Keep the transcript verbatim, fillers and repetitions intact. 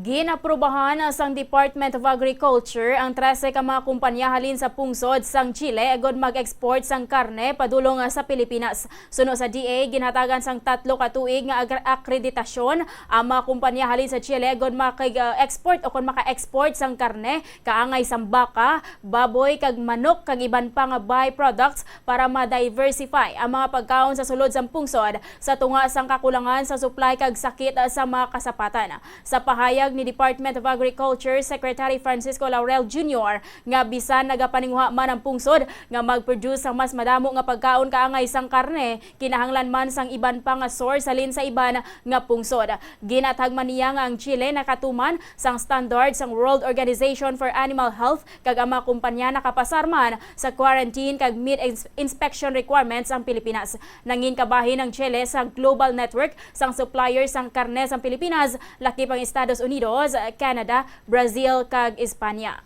Ginaprubahan sang Department of Agriculture ang trese ka mga kumpanya halin sa pungsod sang Chile agod mag-export sang karne padulong sa Pilipinas. Suno sa D A, ginhatagan sang tatlo ka tuig nga agra-, akreditasyon ang mga kumpanya halin sa Chile agod makig-export o kon maka-export sang karne kaangay sang baka, baboy, kag manok, kag iban pa nga byproducts para ma-diversify ang mga pagkaon sa sulod sang pungsod sa tunga sang kakulangan sa supply kag sakit sa mga kasapatan. Sa pahayag ni Department of Agriculture Secretary Francisco Laurel Junior nga bisan nagapaninguha man ang pungsod nga mag-produce sang mas madamo nga pagkaon kaangay sang karne, kinahanglan man sang iban pa nga source halin sa iban nga pungsod. Ginathag man niya nga ang Chile nakatuman sang standard sang World Organization for Animal Health kag ang mga kumpanya nakapasar man sa quarantine kag meat ins-, inspection requirements ang Pilipinas. Nangin kabahin ang Chile sa global network sang suppliers sang karne sang Pilipinas, lakip ang Estados Unidos, Canada, Brazil, kag Espanya.